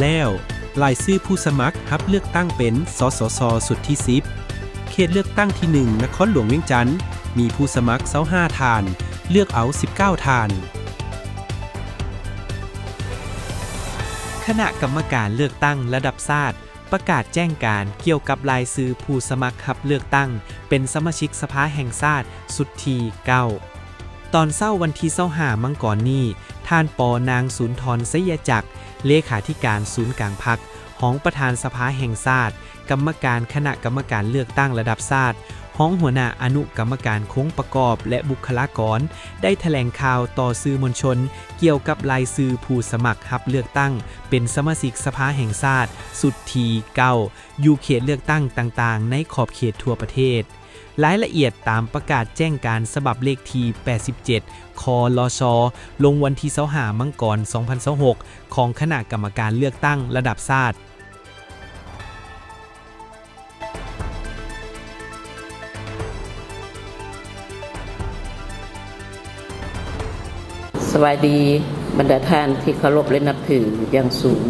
ແລ້ວ ລາຍຊື່ຜູ້ສະໝັກຮັບເລືອກຕັ້ງເປັນ ສສຊ ຊຸດທີສິບ ເຂດເລືອກຕັ້ງທີໜຶ່ງ ນະຄອນຫຼວງວຽງຈັນ ມີຜູ້ສະໝັກຊາວຫ້າທ່ານ, ເລືອກເອົາສິບເກົ້າທ່ານ. ຄະນະກຳມະການເລືອກຕັ້ງລະດັບຊາດ ປະກາດແຈ້ງການກ່ຽວກັບລາຍຊື່ຜູ້ສະໝັກຮັບເລືອກຕັ້ງເປັນສະມາຊິກສະພາແຫ່ງຊາດຊຸດທີເກົ້າ. ຕອນເຊົ້າວັນທີຊາວຫ້າມັງກອນນີ້, ທ່ານ ປ ນາງ ສູນທອນ ໄຊຍະຈັກ ເລຂາທິການສູນກາງພັກ, ຮອງປະທານສະພາແຫ່ງຊາດ, ກຳມະການຄະນະກຳມະການເລືອກຕັ້ງລະດັບຊາດ, ຮອງຫົວໜ້າອະນຸກຳມະການຄົງປະກອບ ແລະ ບຸກຄະລາກອນ ໄດ້ຖະແຫຼງຂ່າວຕໍ່ສື່ມວນຊົນກ່ຽວກັບລາຍຊື່ຜູ້ສະໝັກຮັບເລືອກຕັ້ງເປັນສະມາຊິກສະພາແຫ່ງຊາດຊຸດທີເກົ້າ ຢູ່ເຂດເລືອກຕັ້ງຕ່າງໆໃນຂອບເຂດທົ່ວປະເທດ. ລາຍລະອຽດຕາມປະກາດແຈ້ງການສະບັບເລກທີແປດສິບເຈັດ ຄລຊ ລົງວັນທີຊາວຫ້າມັງກອນສອງພັນຊາວຫົກ ຂອງຄະນະກຳມະການເລືອກຕັ້ງລະດັບຊາດ. ສະບາຍດີ ບັນດາທ່ານທີ່ເຄົາລົບ ແລະ ນັບຖືຢ່າງສູງ.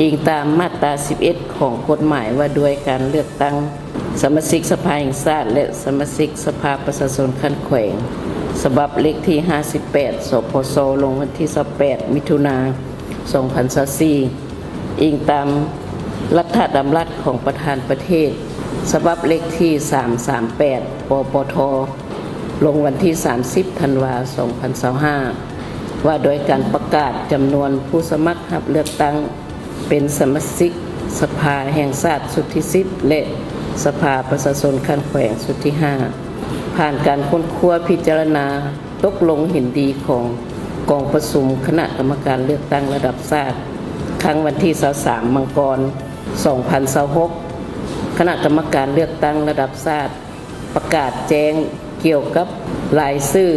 ອີງຕາມມາດຕາສິບເອັດ ຂອງກົດໝາຍວ່າດ້ວຍການເລືອກຕັ້ງສະມາຊິກສະພາແຫ່ງຊາດ ແລະ ສະມາຊິກສະພາປະຊາຊົນຂັ້ນແຂວງ ສະບັບເລກທີຫ້າສິບແປດ ສພຊ ລົງວັນທີຊາວແປດ ມິຖຸນາ ສອງພັນຊາວສີ່ ອີງຕາມລັດຖະດຳລັດຂອງປະທານປະເທດ ສະບັບເລກທີສາມສາມແປດ ປປທ ລົງວັນທີສາມສິບ ທັນວາ ສອງພັນຊາວຫ້າ ວ່າດ້ວຍການປະກາດຈຳນວນຜູ້ສະໝັກຮັບເລືອກຕັ້ງເປັນສະມາຊິກສະພາແຫ່ງຊາດຊຸດທີສິບ ແລະ ສະພາປະຊາຊົນຂັ້ນແຂວງຊຸດທີຫ້າ ຜ່ານການຄົ້ນຄວ້າພິຈາລະນາ ຕົກລົງເຫັນດີຂອງກອງປະຊຸມຄະນະກຳມະການເລືອກຕັ້ງລະດັບຊາດ ຄັ້ງວັນທີຊາວສາມ ມັງກອນ ສອງພັນຊາວຫົກ ຄະນະກຳມະການເລືອກຕັ້ງລະດັບຊາດ ປະກາດແຈ້ງກ່ຽວກັບລາຍຊື່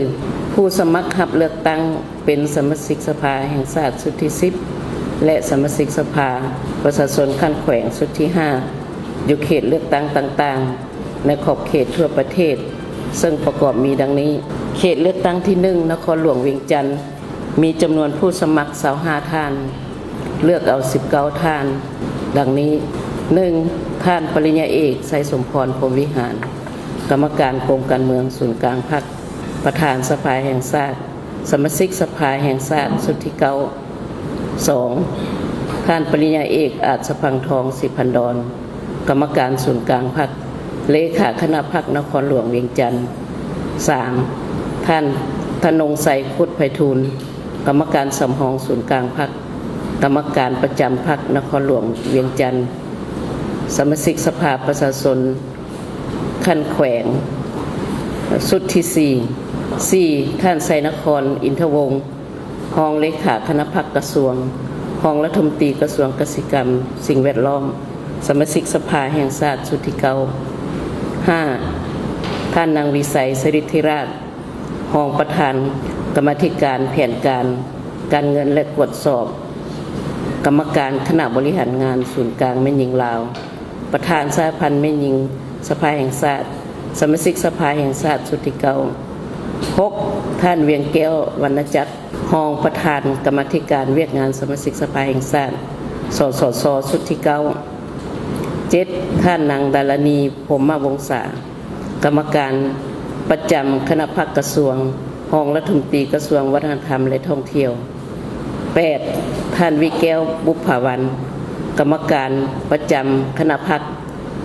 ຜູ້ສະໝັກຮັບເລືອກຕັ້ງເປັນສະມາຊິກສະພາແຫ່ງຊາດຊຸດທີສິບ ແລະ ສະມາຊິກສະພາປະຊາຊົນຂັ້ນແຂວງຊຸດທີຫ້າ ຢູ່ເຂດເລືອກຕັ້ງຕ່າງໆ ໃນຂອບເຂດທົ່ວປະເທດ ເຊິ່ງປະກອບມີດັ່ງນີ້. ເຂດເລືອກຕັ້ງທີໜຶ່ງ ນະຄອນຫຼວງວຽງຈັນ ມີຈຳນວນຜູ້ສະໝັກຊາວຫ້າທ່ານ, ເລືອກເອົາສິບເກົ້າທ່ານ ດັ່ງນີ້: ໜຶ່ງ ທ່ານປະລິນຍາເອກ ໄຊສົມພອນ ພົມວິຫານ ກຳມະການກົມການເມືອງສູນກາງພັກ, ປະທານສະພາແຫ່ງຊາດ, ສະມາຊິກສະພາແຫ່ງຊາດຊຸດທີເກົ້າ. ສອງ ທ່ານປະລິນຍາເອກ ອາດສະພັງທອງ ສີພັນດອນ ກຳມະການສູນກາງພັກ, ເລຂາຄະນະພັກນະຄອນຫຼວງວຽງຈັນ. ສາມ ທ່ານ ທະນົງໄຊ ຄຸດໄພທູນ ກຳມະການສຳຮອງສູນກາງພັກ, ກຳມະການປະຈຳພັກນະຄອນຫຼວງວຽງຈັນ, ສະມາຊິກສະພາປະຊາຊົນ ຂັ້ນແຂວງ ຊຸດທີສີ່. ສີ່ ທ່ານ ໄຊນະຄອນ ອິນທະວົງ ຮອງເລຂາຄະນະພັກກະຊວງ, ຮອງລັດຖະມົນຕີກະຊວງກະສິກຳ, ສິ່ງແວດລ້ອມ, ສະມາຊິກສະພາແຫ່ງຊາດຊຸດທີເກົ້າ. ຫ້າ ທ່ານ ນາງ ວິໄຊ ສະລິດທິລາດ ຮອງປະທານກຳມາທິການແຜນການ, ການເງິນ ແລະ ກວດສອບ, ກຳມະການຄະນະບໍລິຫານງານສູນກາງແມ່ຍິງລາວ, ປະທານສະຫະພັນແມ່ຍິງສະພາແຫ່ງຊາດ, ສະມາຊິກສະພາແຫ່ງຊາດຊຸດທີເກົ້າ. ຫົກ ທ່ານ ວຽງແກ້ວ ວັນນະຈັກ ຮອງປະທານກຳມາທິການວຽກງານສະມາຊິກສະພາແຫ່ງຊາດ ສສຊ ຊຸດທີເກົ້າ. ເຈັດ ທ່ານ ນາງ ດາລະນີ ພົມມະວົງສາ ກຳມະການປະຈຳຄະນະພັກກະຊວງ, ຮອງລັດຖະມົນຕີກະຊວງວັດທະນະທຳ ແລະ ທ່ອງທ່ຽວ. ແປດ ທ່ານ ວິແກ້ວ ບຸບຜາວັນ ກຳມະການປະຈຳຄະນະພັກ,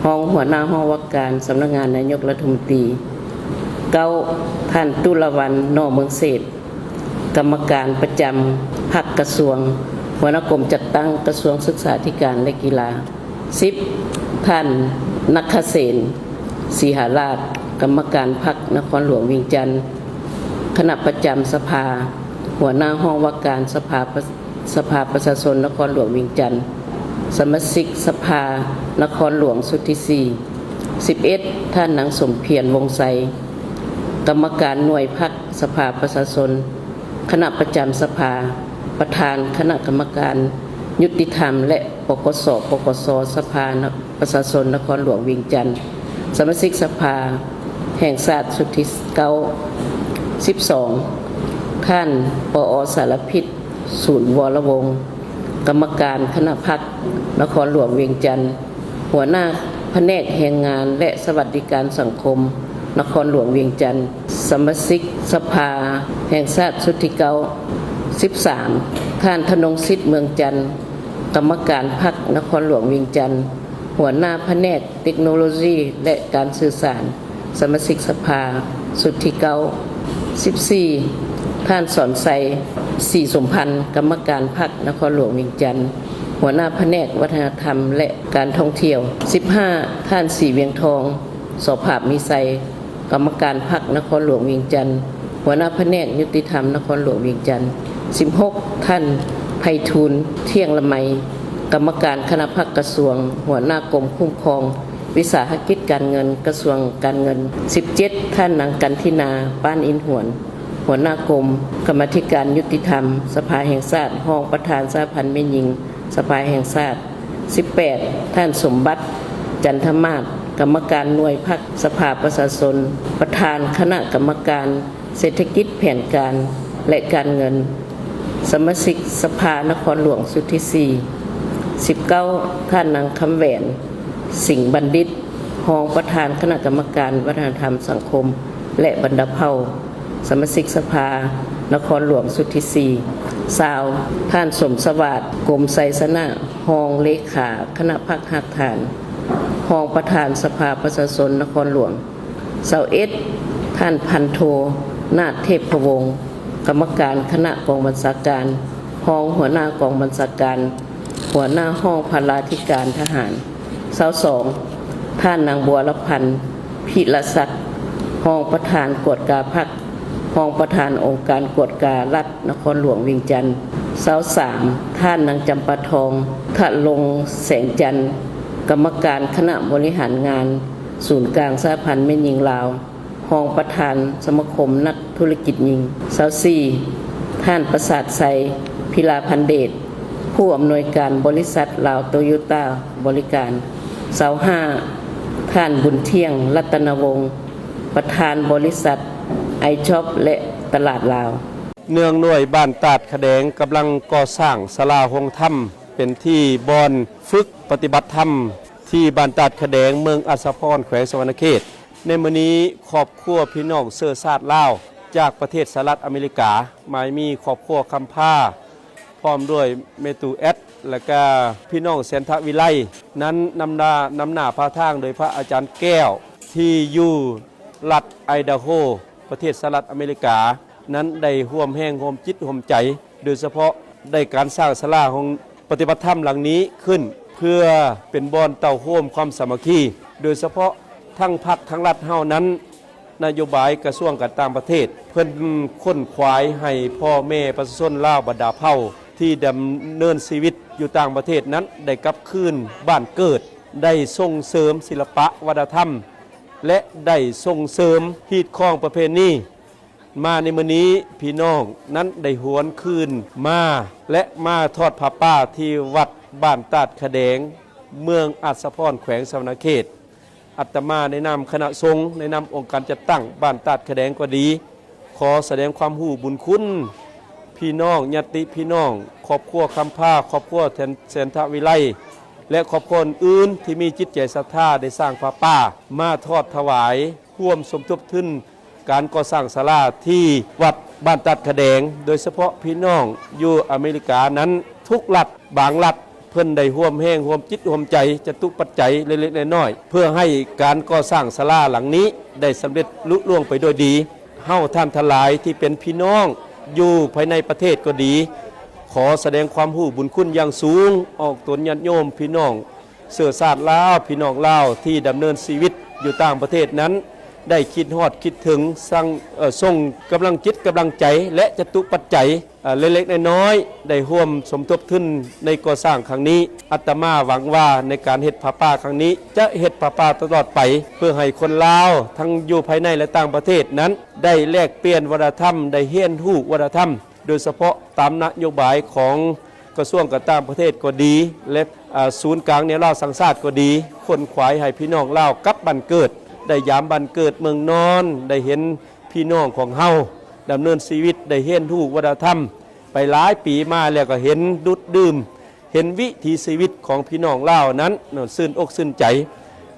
ຮອງຫົວໜ້າຫ້ອງວ່າການສຳນັກງານນາຍົກລັດຖະມົນຕີ. ເກົ້າ ທ່ານ ຕຸລະວັນ ໜໍ່ເມືອງເສດ ກຳມະການປະຈຳພັກກະຊວງ, ຫົວໜ້າກົມຈັດຕັ້ງກະຊວງສຶກສາທິການ ແລະ ກິລາ. ສິບ ທ່ານ ນັກຂະເສນ ສີຫາລາດ ກຳມະການພັກນະຄອນຫຼວງວຽງຈັນ, ຄະນະປະຈຳສະພາ, ຫົວໜ້າຫ້ອງວ່າການສະພາປະ ສະພາປະຊາຊົນນະຄອນຫຼວງວຽງຈັນ, ສະມາຊິກສະພານະຄອນຫຼວງຊຸດທີສີ່. ສິບເອັດ ທ່ານ ນາງ ສົມພຽນ ວົງໄຊ ກຳມະການໜ່ວຍພັກສະພາປະຊາຊົນ, ຄະນະປະຈຳສະພາ, ປະທານຄະນະກຳມະການຍຸຕິທຳ ແລະ ປກສ ປກສ ສະພານະ ປະຊາຊົນນະຄອນຫຼວງວຽງຈັນ, ສະມາຊິກສະພາແຫ່ງຊາດຊຸດທີເກົ້າ. ສິບສອງ ທ່ານ ປອ ສາລະພິດ ສູນວໍລະວົງ, ກຳມະການຄະນະພັກນະຄອນຫຼວງວຽງຈັນ, ຫົວໜ້າພະແນກແຮງງານ ແລະ ສະຫວັດດີການສັງຄົມນະຄອນຫຼວງວຽງຈັນ, ສະມາຊິກສະພາແຫ່ງຊາດຊຸດທີເກົ້າ. ສິບສາມ ທ່ານ ທະນົງສິດ ເມືອງຈັນ, ກຳມະການພັກນະຄອນຫຼວງວຽງຈັນ, ຫົວໜ້າພະແນກເຕັກໂນໂລຊີ ແລະ ການສື່ສານ, ສະມາຊິກສະພາຊຸດທີເກົ້າ. ສິບສີ່ ທ່ານ ສອນໄຊ ສີສົມພັນ, ກຳມະການພັກນະຄອນຫຼວງວຽງຈັນ, ຫົວໜ້າພະແນກວັດທະນະທຳ ແລະ ການທ່ອງທ່ຽວ. ສິບຫ້າ ທ່ານ ສີວຽງທອງ ສໍພາບມີໄຊ, ກຳມະການພັກນະຄອນຫຼວງວຽງຈັນ, ຫົວໜ້າພະແນກຍຸຕິທຳນະຄອນຫຼວງວຽງຈັນ. ສິບຫົກ ທ່ານ ໄພທູນ ທ່ຽງລະໄມ, ກຳມະການຄະນະພັກກະຊວງ, ຫົວໜ້າກົມຄຸ້ມຄອງວິສາຫະກິດການເງິນ ກະຊວງການເງິນ. ສິບເຈັດ ທ່ານ ນາງ ກັນທິນາ ປານອິນຫວນ, ຫົວໜ້າກົມກຳມາທິການຍຸຕິທຳ ສະພາແຫ່ງຊາດ, ຮອງປະທານສະຫະພັນແມ່ຍິງສະພາແຫ່ງຊາດ. ສິບແປດ ທ່ານ ສົມບັດ ຈັນທະມາດ, ກຳມະການໜ່ວຍພັກສະພາປະຊາຊົນ, ປະທານຄະນະກຳມະການເສດຖະກິດ, ແຜນການ ແລະ ການເງິນ, ສະມາຊິກສະພານະຄອນຫຼວງຊຸດທີສີ່. ສິບເກົ້າ ທ່ານ ນາງ ຄຳແຫວນ ສິງບັນດິດ, ຮອງປະທານຄະນະກຳມະການວັດທະນະທຳ, ສັງຄົມ ແລະ ບັນດາເຜົ່າ, ສະມາຊິກສະພານະຄອນຫຼວງຊຸດທີສີ່. ຊາວ ທ່ານ ສົມສະຫວາດ ກົມໄຊຊະນະ, ຮອງເລຂາຄະນະພັກຮາກຖານ, ຮອງປະທານສະພາປະຊາຊົນນະຄອນຫຼວງ. ຊາວເອັດ ທ່ານ ພັນໂທ ນາດເທບພະວົງ, ກຳມະການຄະນະກອງບັນຊາການ, ຮອງຫົວໜ້າກອງບັນຊາການ, ຫົວໜ້າຫ້ອງພະລາທິການທະຫານ. ຊາວສອງ ທ່ານ ນາງ ບົວລະພັນ ພິລະສັກ, ຮອງປະທານກວດກາພັກ, ຮອງປະທານອົງການກວດກາລັດນະຄອນຫຼວງວຽງຈັນ. ຊາວສາມ ທ່ານ ນາງ ຈຳປາທອງ ທະລົງແສງຈັນ, ກຳມະການຄະນະບໍລິຫານງານສູນກາງສະຫະພັນແມ່ຍິງລາວ, ຮອງປະທານສະມາຄົມນັກທຸລະກິດຍິງ. ຊາວສີ່ ທ່ານ ປະສາດໄຊ ພິລາພັນເດດ, ຜູ້ອຳນວຍການບໍລິສັດລາວໂຕໂຍຕ້າບໍລິການ. ຊາວຫ້າ ທ່ານ ບຸນທ່ຽງ ລັດຕະນະວົງ, ປະທານບໍລິສັດໄອຈອບ ແລະ ຕະຫຼາດລາວ. ເນື່ອງດ້ວຍບ້ານຕາດຂະແດງກຳລັງກໍ່ສ້າງສາລາໂຮງທຳ ເປັນທີ່ບ່ອນຝຶກປະຕິບັດທຳ ທີ່ບ້ານຕາດຂະແດງ ເມືອງອັດສະພອນ ແຂວງສະຫວັນນະເຂດ. ໃນມື້ນີ້ ຄອບຄົວພີ່ນ້ອງເຊື້ອຊາດລາວຈາກປະເທດສະຫະລັດອາເມລິກາ ໝາຍມີຄອບຄົວຄຳພາ ພ້ອມດ້ວຍແມ່ຕູ້ແອັດ ແລະກະພີ່ນ້ອງແສນທະວິໄລ ນັ້ນນຳໜ້າ ນຳໜ້າພາທາງໂດຍພະອາຈານແກ້ວ ທີ່ຢູ່ລັດໄອດາໂຮ ປະເທດສະຫະລັດອາເມລິກາ ນັ້ນໄດ້ຮ່ວມແຮງຮ່ວມຈິດຮ່ວມໃຈ ໂດຍສະເພາະໄດ້ການສ້າງສາລາໂຮງ ປະຕິບັດທຳຫຼັງນີ້ຂຶ້ນ ເພື່ອເປັນບ່ອນເຕົ້າໂຮມຄວາມສາມັກຄີ ໂດຍສະເພາະທັງພັກທັງລັດເຮົານັ້ນ ນະໂຍບາຍກະຊວງການຕ່າງປະເທດ ເພິ່ນຂົນຂວາຍໃຫ້ພໍ່ແມ່ປະຊາຊົນລາວບັນດາເຜົ່າ ທີ່ດຳເນີນຊີວິດຢູ່ຕ່າງປະເທດນັ້ນ ໄດ້ກັບຄືນບ້ານເກີດ, ໄດ້ສົ່ງເສີມສິລະປະວັດທະນະທຳ ແລະ ໄດ້ສົ່ງເສີມຮີດຄອງປະເພນີ. ມາໃນມື້ນີ້ ພີ່ນ້ອງນັ້ນໄດ້ຫວນຄືນມາ ແລະ ມາທອດຜ້າປ່າທີ່ວັດບ້ານຕາດຂະແດງ ເມືອງອັດສະພອນ ແຂວງສະຫວັນນະເຂດ. ອາດຕະມາໃນນາມຄະນະສົງ, ໃນນາມອົງການຈັດຕັ້ງບ້ານຕາດຂະແດງກໍດີ, ຂໍສະແດງຄວາມຮູ້ບຸນຄຸນ ພີ່ນ້ອງ, ຍາດຕິພີ່ນ້ອງ, ຄອບຄົວຄຳພາ, ຄອບຄົວແສນ ແສນທະວິໄລ ແລະ ຄອບຄົວອື່ນໆ ທີ່ມີຈິດໃຈສັດທາໄດ້ສ້າງຜ້າປ່າມາທອດຖວາຍ ຮ່ວມສົມທົບທຶນການກໍ່ສ້າງສາລາທີ່ວັດບ້ານຕາດຂະແດງ, ໂດຍສະເພາະພີ່ນ້ອງຢູ່ອາເມລິການັ້ນ ທຸກລັດ ບາງລັດ ເພິ່ນໄດ້ຮ່ວມແຮງຮ່ວມຈິດຮ່ວມໃຈ ຈະຕຸປັດໄຈເລັກໆນ້ອຍໆ ເພື່ອໃຫ້ການກໍ່ສ້າງສາລາຫຼັງນີ້ໄດ້ສຳເລັດລຸລ່ວງໄປດ້ວຍດີ. ເຮົາທ່ານທັງຫຼາຍທີ່ເປັນພີ່ນ້ອງຢູ່ພາຍໃນປະເທດກໍດີ ຂໍສະແດງຄວາມຮູ້ບຸນຄຸນຢ່າງສູງ ອອກຕົນຍາດໂຍມພີ່ນ້ອງ ເຊື້ອຊາດລາວ, ພີ່ນ້ອງລາວທີ່ດຳເນີນຊີວິດຢູ່ຕ່າງປະເທດນັ້ນ ໄດ້ຄິດຮອດຄິດເຖິງ ສ້າງ ເອີ ສົ່ງກຳລັງຈິດກຳລັງໃຈ ແລະ ຈະຕຸປັດໄຈ ເອີ ເລັກໆນ້ອຍໆ ໄດ້ຮ່ວມສົມທົບທຶນໃນກໍ່ສ້າງຄັ້ງນີ້. ອາດຕະມາຫວັງວ່າໃນການເຮັດຜ້າປ່າຄັ້ງນີ້ ຈະເຮັດຜ້າປ່າຕະຫຼອດໄປ ເພື່ອໃຫ້ຄົນລາວທັງຢູ່ພາຍໃນ ແລະ ຕ່າງປະເທດນັ້ນ ໄດ້ແລກປ່ຽນວັດທະນະທຳ, ໄດ້ຮຽນຮູ້ວັດທະນະທຳ ໂດຍສະເພາະຕາມນະໂຍບາຍຂອງກະຊວງການຕ່າງປະເທດກໍດີ ແລະ ອາ ສູນກາງແນວລາວສ້າງຊາດກໍດີ ຂົນຂວາຍໃຫ້ພີ່ນ້ອງລາວກັບບ້ານເກີດ, ໄດ້ຢາມບ້ານເກີດເມືອງນອນ, ໄດ້ເຫັນພີ່ນ້ອງຂອງເຮົາດຳເນີນຊີວິດ, ໄດ້ຮຽນຮູ້ວັດທະນະທຳໄປຫຼາຍປີມາແລ້ວ ກໍເຫັນດູດດື່ມ ເຫັນວິຖີຊີວິດຂອງພີ່ນ້ອງລາວນັ້ນຊື່ນອົກຊື່ນໃຈ.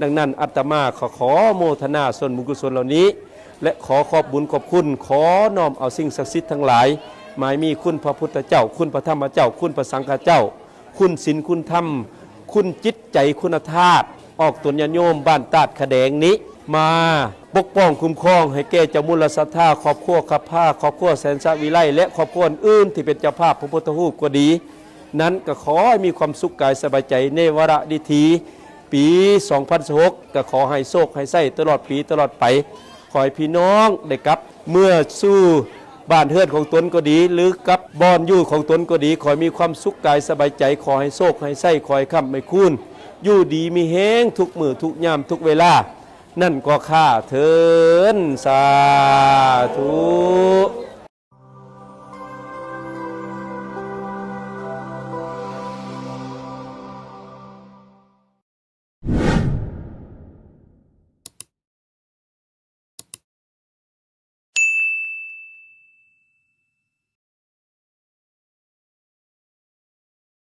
ດັ່ງນັ້ນ ອາດຕະມາຂໍ ຂໍໂມທະນາສ່ວນບຸນກຸສົນເຫຼົ່ານີ້ ແລະ ຂໍຂອບບຸນຂອບຄຸນ, ຂໍນ້ອມເອົາສິ່ງສັກສິດທັງຫຼາຍ, ໝາຍມີຄຸນພະພຸດທະເຈົ້າ, ຄຸນພະທຳມະເຈົ້າ, ຄຸນພະສັງຄະເຈົ້າ, ຄຸນສິນຄຸນທຳ, ຄຸນຈິດໃຈຄຸນນະທາດ, ອອກຕົນຍາດໂຍມບ້ານຕາດຂະແດງນີ້ ມາປົກປ້ອງຄຸ້ມຄອງໃຫ້ແກ່ເຈົ້າມູນລະສັດທາ, ຄອບຄົວຂັບພາ, ຄອບຄົວແສນສະວິໄລ ແລະ ຄອບຄົວອື່ນໆທີ່ເປັນເຈົ້າພາບພະພຸດທະຮູບກໍດີ ນັ້ນກໍຂໍໃຫ້ມີຄວາມສຸກກາຍສະບາຍໃຈໃນວາລະດີທີປີສອງພັນຊາວຫົກ ກໍຂໍໃຫ້ໂຊກໃຫ້ໄຊຕະຫຼອດປີຕະຫຼອດໄປ. ຂໍໃຫ້ພີ່ນ້ອງໄດ້ກັບເມືອສູ່ບ້ານເຮືອນຂອງຕົນກໍດີ ຫຼື ກັບບ່ອນຢູ່ຂອງຕົນກໍດີ ຂໍໃຫ້ມີຄວາມສຸກກາຍສະບາຍໃຈ, ຂໍໃຫ້ໂຊກໃຫ້ໄຊ, ຂໍໃຫ້ຄ້ຳໃຫ້ຄູນ, ຢູ່ດີມີແຮງທຸກມື້ທຸກຍາມທຸກເວລາ. ນັ້ນກໍຂ້າເທີນ ສາທຸ.